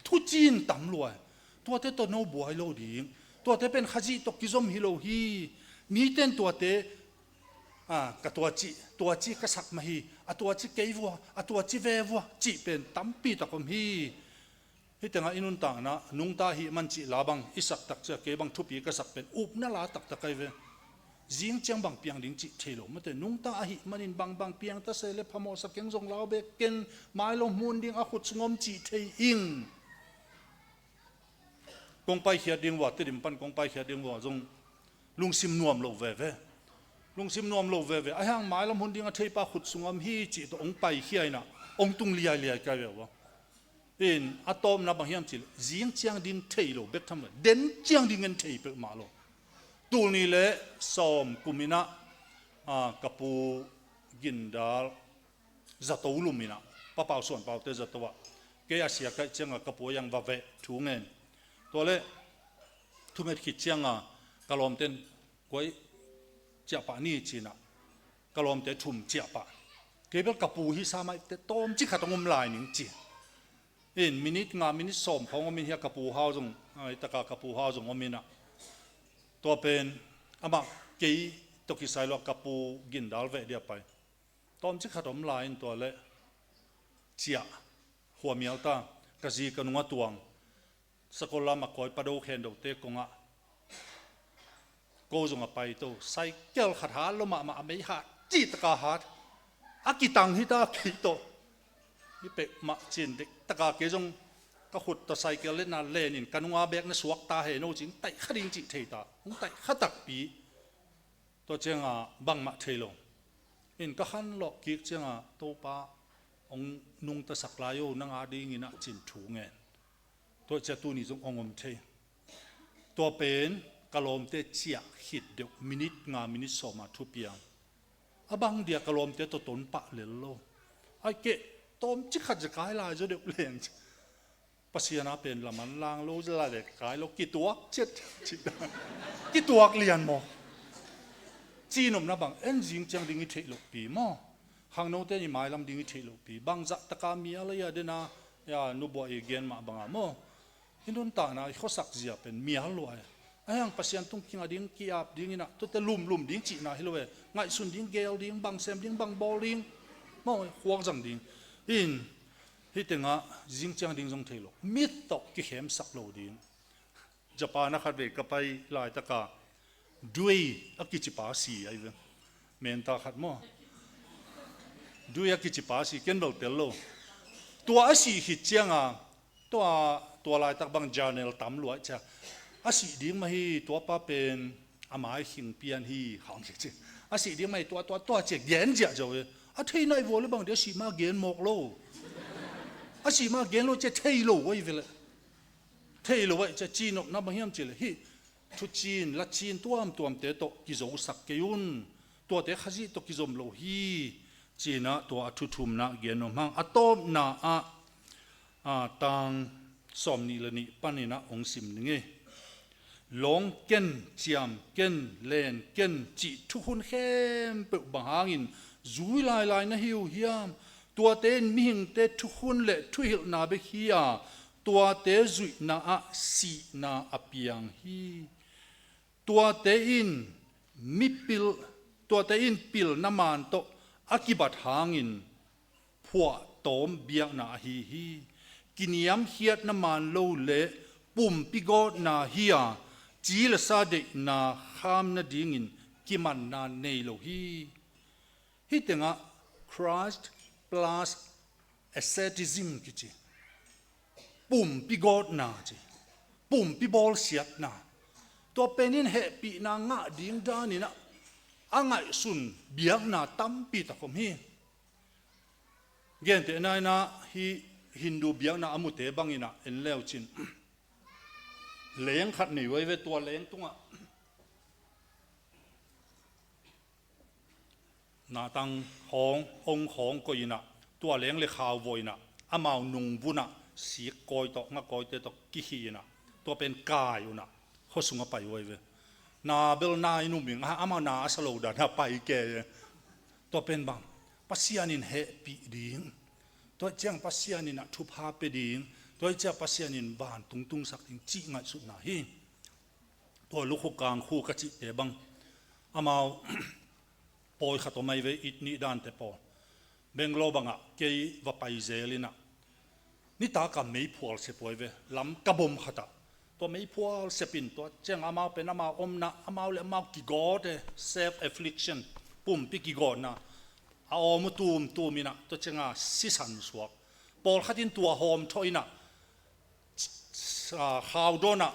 Thucin tam luai. Tuate tawh no buai lo ding. Tuate pen Khazih tawh kizom hi lo hi. Mite in tuate A, ka tuaci, tuaci ka sak mah hi, a tuaci kei vua, a tuaci ve vua, cih pen tampi tak om hi. Hih tengah i nuntakna, nungta ahih man cih la bang i sak tak ciang kei bang thupi ka sak pen upna la taktak ahi ve. Zing ciang bang piang ding cih thei lo mate, nungta ahih manin bangbang piang ta se le phamawhsa keng zong lau bek ken, mailom hun ding a khut sung om cih thei ing. Kong paikhiat ding vua, Tedim pan kong paikhiat ding vua zong lungsim nuam lo veve. Lungsim nuam lo veve. Ahi hang mailam hun ding a theipa khut sung om hi cih tawh hong paikhia inah hong tung liailiai ka ve ua. In a tawpna bang hiam cih leh zing ciang ding thei lo bek tham lo, den ciang ding en thei peuhmah lo. Tul nih le sawm kum inah, a, ka pu Gindal zato lum inah, Pa Pau Suan Paute zato ah, kei a sia kaih ciangah ka pu a yang va veh thu ngen. Tua le thunget khit ciangah ka lawmten kuai ciah pah ni cinah ka lawmte thum ciah pah. Kei bel ka pu hi sa maite tawmcik khat hong om lai ning ci. In minit nga minit sawm khawng om in hia ka pu hau zong, ai taka ka pu hau zong om inah. Tua pen amah kei tawh kisai lo a ka pu Gindal veh dia pai. Tawmcik khat om lai in tua le ciah huamial ta, ka zi ka nung a tuang. Sakol lam a kawi Pa Do Khen Dote kongah ko zong a paito, saikel khat hat lo mahmah a mei hat cih taka hat. A kitang hi ta kei tawh. Hi pek mah cin dek taka kei zong ka khut tawh saikel letna lenin ka nunga bek na suak ta he no cin taih kha ding cih thei ta. Hong taih kha takpi. Tua ciangah bangmah thei lo. In ka khan lawh kik ciangah Topa hong nungta sak lai o, nang a dingin ah cin thu ngen. Tua ciah tuni zong hong om thei. Tua pen ka lawmte ciah khit deuh minit nga minit sawma thupiang. A bang dia ka lawmte tawh ton pah lel lo. Ai keh tawmcik khat zekai lai zaw deuh leng. Pasian a pen laman lang lo, la le kai lo, kituak ciat cih dan. Kituak lian maw? Cinopna bang en zing ciang ding i theih lohpi maw? Khangnote i mailam ding i theih lohpi. Bangzah taka mial a ia dena, ia nubuah i gen mah banga maw? I nuntakna i khuasak zia pen mial lua e. Ahiang Pasian tung kinga ding, ki-ap ding inah, tuate lumlum ding cihna hi lo e. Ngaihsun ding, geel ding, bang sem ding, bang bawl ding. Maw, khuak zang ding. In, hih tengah zing ciang ding zong thei lo. Mit tawh kikhemsak lo ding. Japan a khat vei ka pai laitaka Dui a kicipa si ahi ve. Menta khat maw? Dui a kicipa si, ken bel tel lo. Tua a si khit cianga, tua, tua laitak bang journal tam luai cia. A si ding mah hi, tua pa pen a mai khing pian hi, hong ci ci. A si ding mah hi, tua, tua, tua cia gen ziah zo hi. A thei nai vua le bang dia si ma gen mawk lo. A si ma gen lo cia thei lo ahi ve le. Thei lo ahi cia cinopna bang hiam ci le hi. Thucin, lacin tuamtuamte tawh kizosak kei un. Tuate Khazih tawh kizom lo hi. Cinah tua a thuthumna gen nuam hang. A tawpna ah, a, tang sawm nih le nih paninah hong sim ning e. Lawng ken, ciam ken, len ken cih thukhun khempeuh bang hangin zui lailai na hi uh hiam? Tuate in mihingte thukhun le thuhilhna bek hi a, tuate zuihna ah sihna a piang hi. Tuate in mipil, tuate in pilna man tawh a kibat hangin phuahtawm biakna ahi hi. Kiniamkhiatna man lo le pumpi gawtna hi a, ci le sa deihna kham nadingin kimanna nei lo hi. Hih tengah Christ plus asceticism kici. Pumpi gawtna ci. Pumpi bawlsiatna. Tua penin hehpihna ngah ding daninah a ngaihsun biakna tampi tak om hi. Gentehna inah hih Hindu biakna a mute banginah en leucin. Leng khat nei uh ahi ve, tua leng tungah natang khawng, ong khawng koih inah, tua leng le khau vua inah, amau nungvunah sik kawi tawh, nga kawite tawh kikhih inah, tua pen kai unah khuasung a pai uh ahi ve. Na bel na in um ing, a, amau na a sa lo dan a pai ke. Tua pen bang Pasian in hehpih ding, tua ciang Pasian inah thupha pe ding, tua ciang Pasian in vantung tungsak ding cih ngaihsutna hi. Tua lukhu kangkhu ka cihte bang amau Pawi khat om ahi ve, it nih dante pawl. Bangalore bangah kei va pai zel inah, nitak a meiphual sep uh ahi ve, lam ka bom khatah. Tua meiphual sepin tua ciang amau pen amau omna, amau le amau kigawte, self affliction, pumpi kigawtna a awm uh tumtum inah, tua cianga sisan suak. Pawlkhat in tua hawm thaw inah, khaudawnah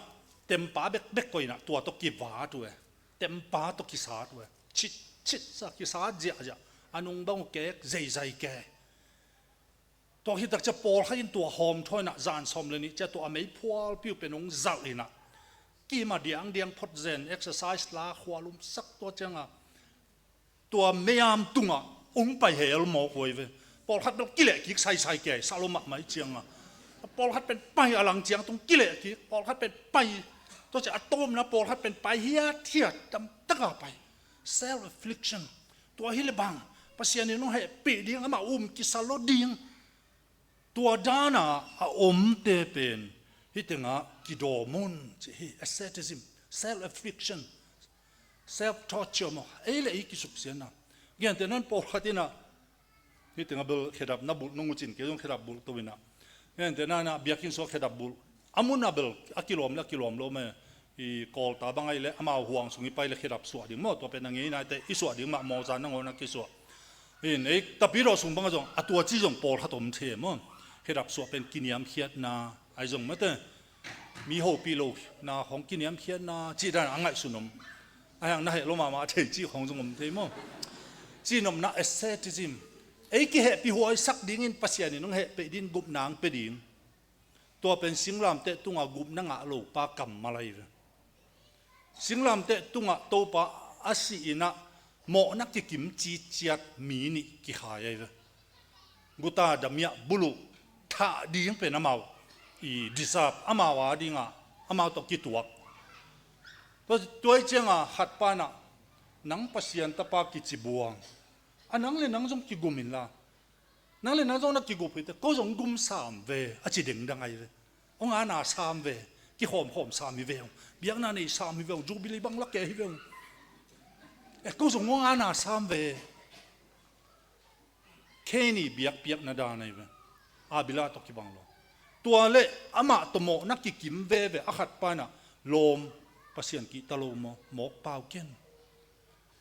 tempa bekbek koih inah tua tawh kivat uh e. Tempa tawh kisat uh e. Chit chit sa kisat ziahziah, a nung bang uh kek zeizai ke. Tua hitak cia pawlkhat in tua hawm thaw inah zan sawm le nih cia tua a meiphualpi uh pen hong zalh inah, kima diangdiang phot zen, exercise la, khua lumsak, tua cianga tua meiam tungah hong pai hel mawk uh ahi ve. Pawlkhat bel kileh kik saisai ke, sa lo mahmah ih cianga. Pawlkhat pen pai a lang ciang tung kileh kik, pawlkhat pen pai. Tua cia a tawmna pawlkhat pen pai hiathiat, damtaka pai. Self affliction. Tua hi le bang, Pasian in hong hehpih ding, amah um kisa lo ding. Tua dana a omte pen hih tengah kidawm un ci hi. Asceticism, self affliction, self torture maw, ei le ei kisuksiatna. Gentehna in pawlkhat inah, hih tengah bel khedap na bulh nung uh cin, kei zong khedap bulh to inah. Gentehna inah biakinn sungah khedap bulh, a mun a bel a kilawm le a kilawm lo mah. I Kawlta bang ahih leh amau huang sung i pai leh khedap suah ding maw, tua pen a ngei nai teh i suah ding mah, mawza nangawn a kisuah. In ei Tapidaw sung bangah zong a tua ci zong pawlkhat om thei maw. Khedap suah pen kiniamkhiatna ahi zong mate, mi hopih lohna khong kiniamkhiatna cih dan a ngaihsun om. A hiang na heh lo mahmah thei cih khong zong om thei maw. Cihnopna, asceticism. Ei kihehpih huaisak dingin Pasian in hong hehpih ding, gupna hong pia ding. Tua pen singlamteh tungah gupna ngah lopa kammal ahi ve. Singlamteh tungah Topa a sih inah mawhna kikim citciat mi nih kikhai ahi ve. Guta damiah buluh thah ding pen amau i deserve, amau a dingah amau tawh kituak. Tua, tua ih cianga khat pa inah, nang Pasian tapa kici buang a, nang le nang zong kigum inla. Nang le nang zong na kigup hi teh, ko zong gum sam ve, a ci dengdang ahi ve. Hong ana sam ve, kikhawmkhawm sam hi ve ung. Biakna nei sam hi ve ung, Jubilee bang lak kei hi ve ung. Eh, ko zong hong ana sam ve. Cain i biakpiakna dan ahi ve. Abel tawh kibang lo. Tua le amah tawh mawhna kikim veve, a khat pa inah lawm, Pasian kihta lo maw, mawk pau ken.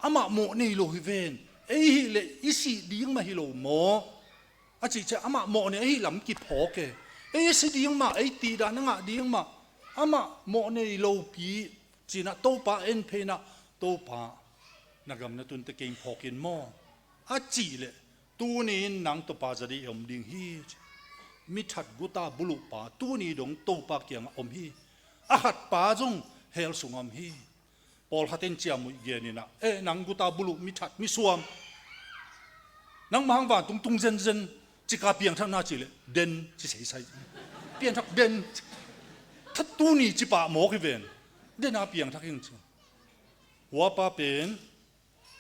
Amah mawh nei lo hi ven, ei hih leh i sih ding mah hi lo maw? A cih ciah amah mawh nei ahih lam kiphawk e. Ei a si ding mah, ei tidan a ngah ding mah, amah mawh nei lopi cinah Topa en phei inah, Topa, na gam na tun teh kei hong phawk in maw? A cih leh tuni in nang tawh pa za dih om ding hi. Mi that guta buluh pa tuni dong Topa kiangah om hi. A khat pa zong hell sungah om hi. Pawlkhat in ciamnuih gen inah, eh, nang guta buluh, mi that, mi suam, nangmah hang vantung tung zenzen, cika piangthak na cih leh den ci seisai. Piangthak den. That tuni ci pah mawk hi ven. Den a piangthak ing ci. Huapa pen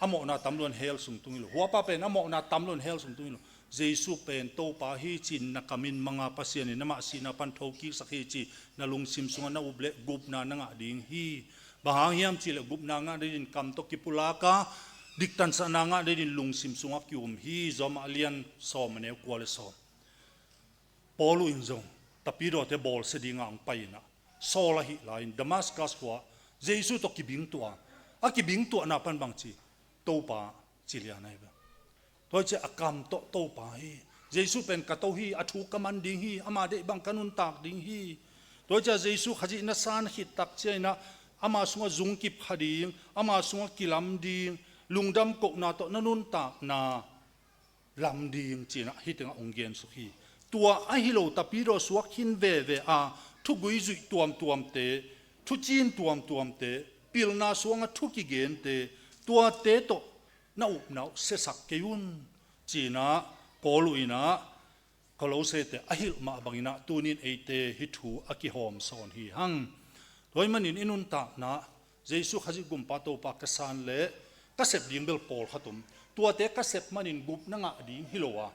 a mawhna tam lo in hell sung tung hi lo. Huapa pen a mawhna tam lo in hell sung tung hi lo. Jesu pen Topa hi ci-in na kamin manga, Pasian in amah sihna pan thokiksak hi ci na lungsim sungah na up leh gupna na ngah ding hi. Bang hang hiam cih leh gupna ngah nadingin kam tawh kipulak a, diktansakna ngah nadingin lungsim sungah ki-um hi. Rom a lian sawm, a neu kua le sawm. Paul uh in zong Tapidawte bawlsia dingah hong pai inah, Saul ahih lai-in Damascus khua-ah Jesu tawh kibingtuah a, a kibingtuahna pan bangci, Topa ci lian ahi ve. Tua hi ciah a kam tawh Topa hi. Jesu pen ka To hi, a thu ka man ding hi, ama deih bang ka nuntak ding hi. Tua hi ciah Jesu Khazih na san khit tak ciah inah ama sungah zungkip kha ding, ama sungah kilam ding, lungdam kohna tawh na nuntakna lam ding cinah hih tengah hong gensuk hi. Tua ahi lo Tapidaw suak khin veve a, thugui zuih tuamtuamte, thucin tuamtuamte, pilna suangah thu kigente, tuate tawh na upna uh siasak kei un cinah Paul uh inah Kolosete a hilh mah banginah tunin eite hih thu a kihawm sawn hi hang. Tua ahih manin i nuntakna Jesu Khazih Gumpa Topa ka san leh ka sep ding bel pawlkhat om. Tuate ka sep manin gupna ngah ding hi lo a,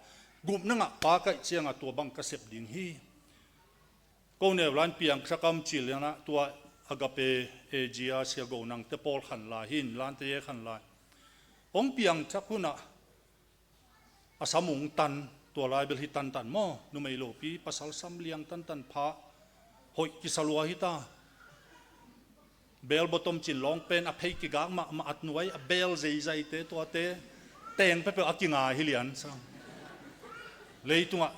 gupna ngah pa ka hih ciangah tua bang ka sep ding hi. Ko neu lai-in piangthak a om cil inah tua Agape A G a Sia Go Nangte pawl khan lai hi, lante ye khan lai. Hong piangthak hunah a sam ung tan, tua lai bel hi tantan maw? Numei lopi pasal sam liang tantan pha, hoih kisa lua hi ta. Bell bottom cin lawng pen a phei kigak mahmah, a nuai a bell zeizaite tuate teng peuhpeuh a kingai hi lian sa. Leitungah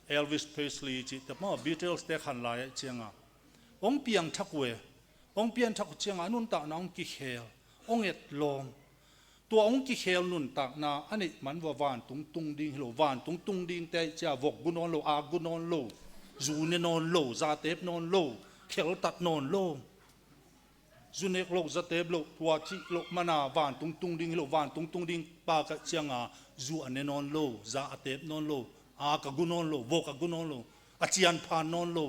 Elvis Presley cihte maw, Beatles te khan lai ahih cianga hong piangthak uh e. Hong piangthak uh cianga a nuntakna hong kikhel, hong etlawm. Tua hong kikhel nuntakna a neih man vua vantung tung ding hi lo, vantung tung dingte ahih cia vok gu nawn lo, ak gu nawn lo, zu ne nawn lo, zatep nawn lo, kheltat nawn lo. Zu nek loh, zatep loh, tua cih loh mana vantung tung ding hi lo, vantung tung ding pa ka cianga zu a ne nawn lo, za a tep nawn lo, ak a gu nawn lo, vok a gu nawn lo, a cian phan nawn lo.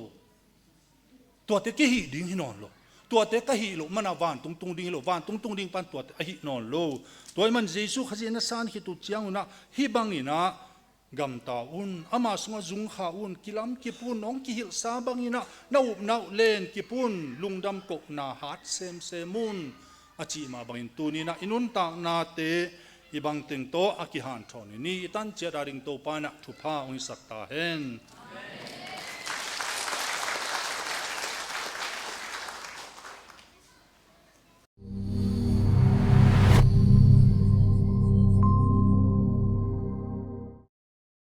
Tuate kihih ding hi nawn lo. Tuate ka hih loh mana vantung tung ding hi lo, vantung tung ding pan tuate a hih nawn lo. Tua ahih man Jesu Khazih na san khit uh ciangunah hih banginah gamta un, ama sungah zungkha un, kilam kip un, hong kihilhsa banginah na upna uh len kip un, lungdam kohna hat semsem un, a cih mah bangin tuninah i nuntaknate i bangteng tawh a kihanthawn i ni, i tanciat a ding Topa inah thupha hong hisak ta hen.